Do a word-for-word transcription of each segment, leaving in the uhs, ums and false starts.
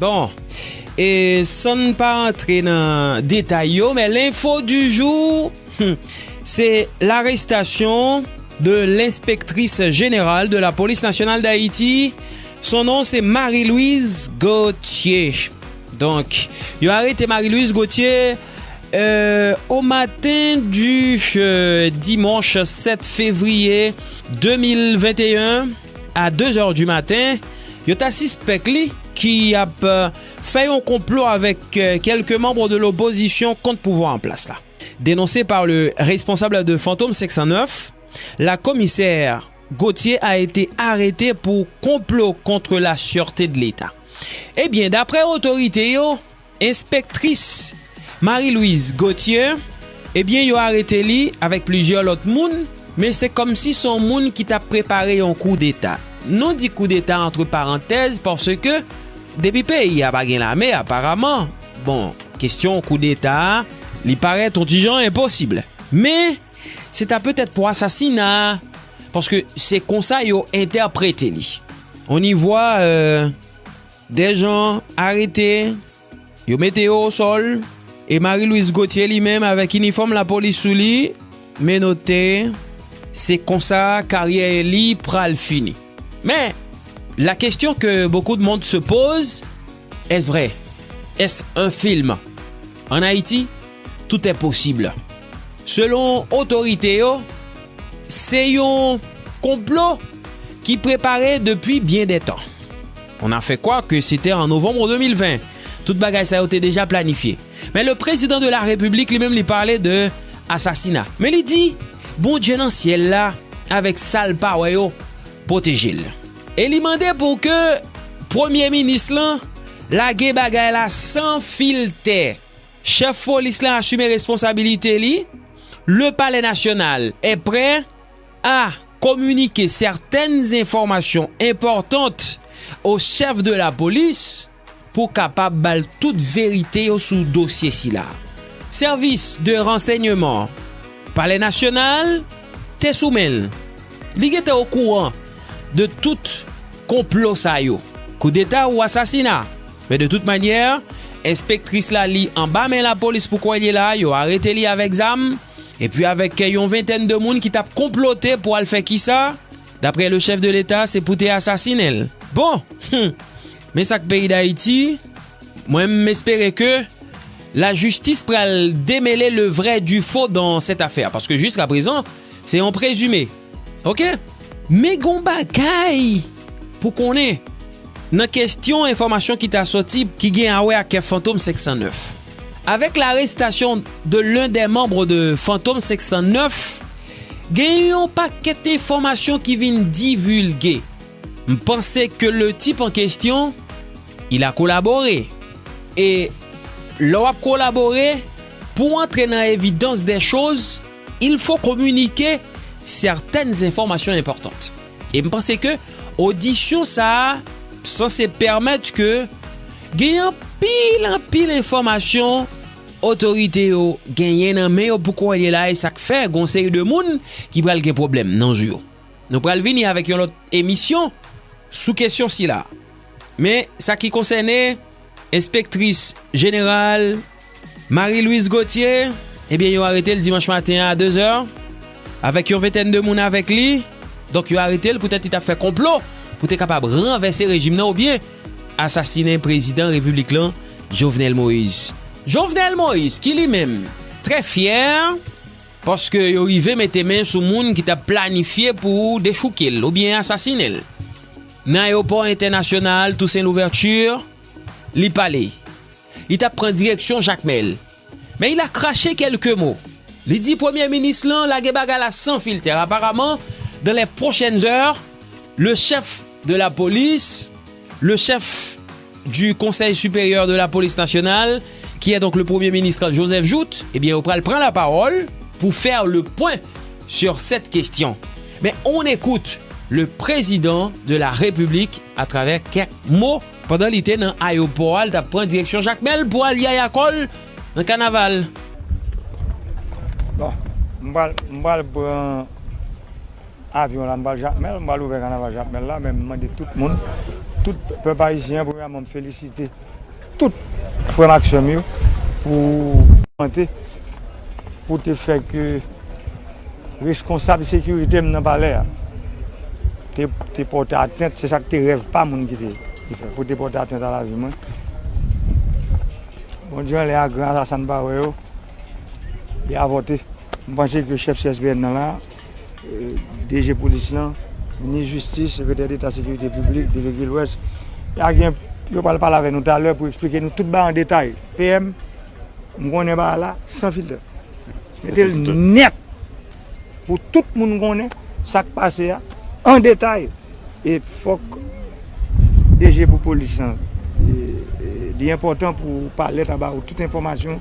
Bon, e san n pa rantre nan detay yo, men l'info du jour, hmm, se l'arrestation de l'inspectrice générale de la Police Nationale d'Haïti. Son non se Marie-Louise Gauthier. Donk, yo arete Marie-Louise Gauthier euh, au matin du euh, dimanche sept février deux mille vingt et un à deux heures du matin. Yo ta sispèk li ki ap euh, fè yon konplo avèk euh, kèlke manm de lopozisyon kont pouvwa an plas la. Dénoncée par le responsable de Fantôme cinq cent neuf, la commissaire Gauthier a été arrêtée pour complot contre la sûreté de l'État. Ebyen, daprè otorite yo, enspektris Marie-Louise Gauthier, ebyen, yo arete li avèk plizyè lòt moun, men se kòmsi se yon moun ki t ap prepare yon koudeta. Nou di koudeta antre parantèz paske depi peyi a pa gen lame, aparaman, bon, kesyon koudeta a, li parèt yon ti jan enposib. Men, se ta petèt pou asasina, paske se konsa yo entèprete li. On y voit euh, des gens arrêtés, yo mete yo au sol, e Marie-Louise Gauthier li menm avèk inifòm lapolis sou li, menote, se konsa karyè li pral fini. Men, la question que beaucoup de monde se pose, est-ce vrai? Est-ce un film? En Haïti, tout est possible. Selon otorite yo, se yon konplo ki prepare depi byen de tan. On a fait croire que c'était en novembre deux mille vingt. Tout bagay sa yo te deja planifye. Men le président de la République li menm li pale de asasina. Men li di, Bondye nan syèl la, avèk sa l pa wè yo, pwoteje l. E li mande pou ke premye minis lan lage bagay la san filtè. Chèf polis la asime responsabilite li. Le Palais National est prêt à communiquer certaines informations importantes au chef de la police pou kapab ba l tout verite yo sou dosye sila. Sèvis de ransèyman Palè Nasyonal te sou men l. Li gentan okouran de tout konplo sa yo, koudeta ou asasina. Men de tout manyè, enspektris la li anba men lapolis pou kò l ye la, yo arete li avèk zam, epi avèk yon ventèn de moun ki t ap konplote pou al fè kisa? Daprè le chèf de leta, se pou te asasinen l. Bon, hmm, men sa k peyi Dayiti, mwen m espere ke lajistis pral demele le vrai du faux dans cette affaire, paske jiska prezan, se yon prezime. Oke? Men gon bagay pou konnen nan kesyon enfòmasyon ki ta sòti ki gen a wè ak Fantòm senk san nèf. Avec l'arrestation de l'un des membres de Fantôme cinq cent neuf, gen yon pakèt enfòmasyon ki vin divilge. M panse ke le tip an kesyon, il a collaboré. E lè w ap kolabore, pou w antre nan evidans de choz, il faut communiquer certaines informations importantes. E m panse ke odisyon sa a sanse pèmèt ke gen anpil, anpil enfòmasyon otorite yo genyen nan men yo pou kò l ye la, e sa k fè gon seri de moun ki pral gen pwoblèm nan jou yo. Nou pral vini avèk yon lòt emisyon sou kesyon sila. Men sa ki konsène enspektris jeneral Marie-Louise Gauthier, ebyen, yo arete l dimanch maten an a de zè, avèk yon ventèn de moun avèk li. Donk, yo arete l poutèt li t ap fè konplo pou te kapab ranvèse rejim nan oubyen asasinen prezidan repiblik lan, Jovenel Moïse. Jovenel Moïse, ki li menm trè fyè, paske yo rive mete men sou moun ki t ap planifye pou dechouke l oubyen asasinen l. Nan ayewopò entènasyonal Toussaint Louverture, li pale. Li t ap pran direksyon Jakmèl. Men il a craché quelques mots. Li di premye minis lan lage bagay la san filtè. Aparaman, dans les prochaines heures, le chef de la police, le chef du Conseil supérieur de la police nationale, qui est donc le premier ministre Joseph Jouthe, ebyen, yo pral pran lapawòl pou fè le point sur cette question. Men on écoute le président de la République à travers quelques mots pandan li te nan ayewopò a, li t ap pran direksyon Jakmèl pou al yaya kò l nan kanaval. Bon, m pral, m pral pran avyon la, m pral Jakmèl, m pral ouvè kanaval Jakmèl la, men m mande tout moun Tout pèp ayisyen an, premyèman, m felisite tout frè m ak sè m yo pou, pou te fè ke reskonsab sekirite m nan palè a te, te pòte atent, se sa k te rèv pa moun ki te, ki fè, pou te pòte atent a lavi mwen. Bondye anlè a gran, asasen pa wè yo, li avòte. M panse ke chèf C S P N nan la, eh, D G polis lan, minis jistis, sekretè deta sekirite piblik, delege Lwès, y a gen, yo pral pale avè nou talè pou eksplike nou tout bagay an detay. P M, m konnen bagay la san filtè. Mete l nèt pou tout moun konnen sa k pase a an detay. E fòk D G pou polis lan, e, e, li enpòtan pou palè ta ba ou tout enfòmasyon,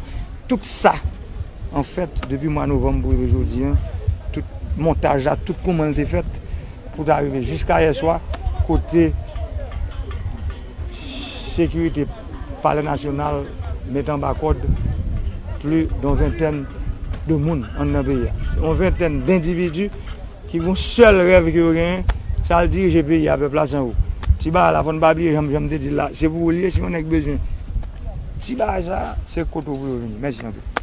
tout sa, anfèt, depi mwa novanm pou rive jodi a, tout montaj la, tout kòman l te fèt, pou ta rive jiska yè swa, kote sekirite Palè Nasyonal met anba kòd plis d'une vingtaine de moun anndan peyi a. Yon ventèn dendividi ki gon sèl rèv ke yo genyen, se al dirije peyi a, pèp la san ou. Ti bagay la, fò n pa bliye, jan, jan m te di l la, se pou ou l ye, si yon nèg bezwen ti bagay sa, se kote w pou yo vini. Mèsi anpil.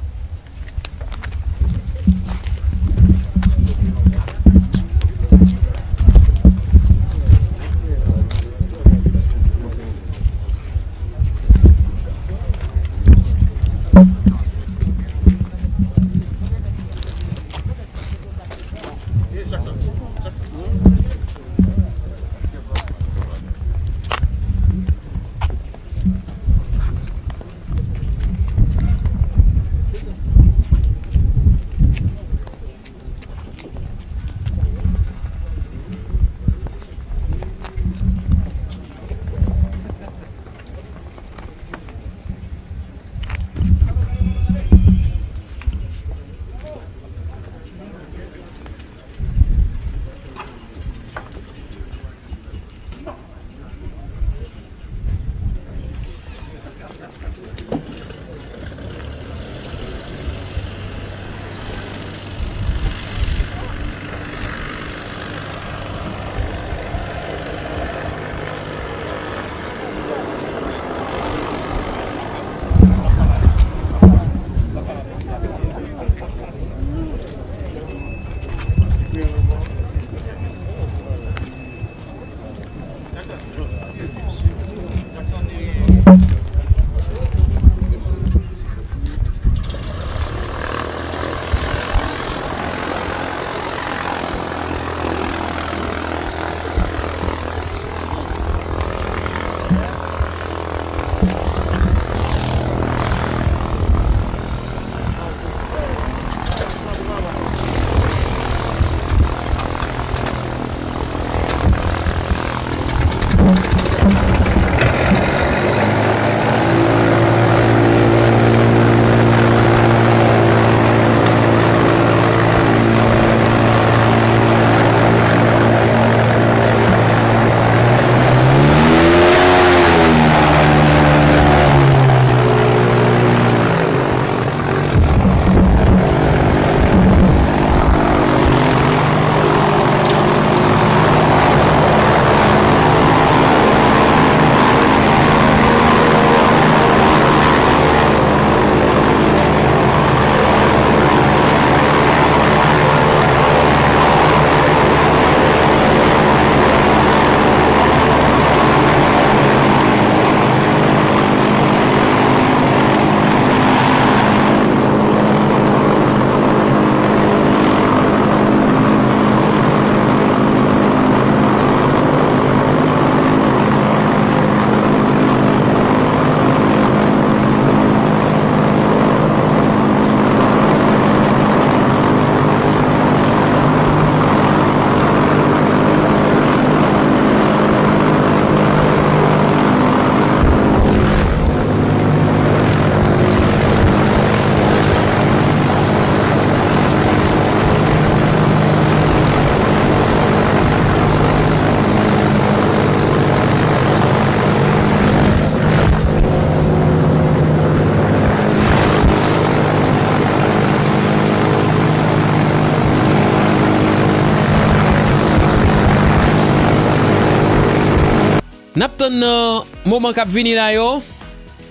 N ap tann nan moman k ap vini la yo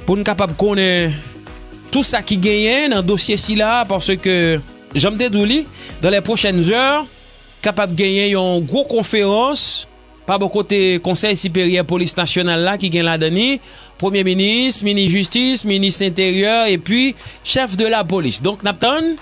pou n kapab konnen tou sa ki genyen nan dosye sila, paske, jan m te di w li, dans les prochaines heures, kapab genyen yon gwo konferans pa bò kote Konsèy Siperyè Polis Nasyonal la ki gen ladan li Premye Minis, Minis Jistis, Minis Enteryè epi Chèf de la Polis. Donk, n ap tann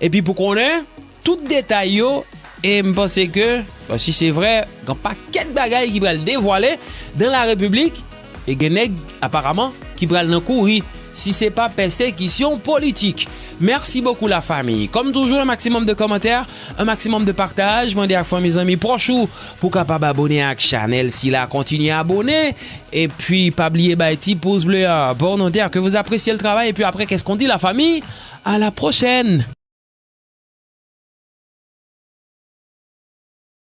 epi pou konnen tout detay yo. E m panse ke, bon, si se vre, gen pakèt bagay ki pral devwale dans la République. E gen nèg, aparaman, ki pral nan kouri si se pa pèsekisyon politik. Merci beaucoup, la famille. Comme toujours, un maximum de commentaires, un maximum de partage. Mande ak fanmi, zanmi, pwòch ou pou kapab abone ak chanèl sila. Kontinye abone. Epi, pa bliye bay ti pous ble a. Bon, nou dire que vous appréciez le travail. Epi apre, qu'est-ce qu'on dit, la famille? À la prochaine.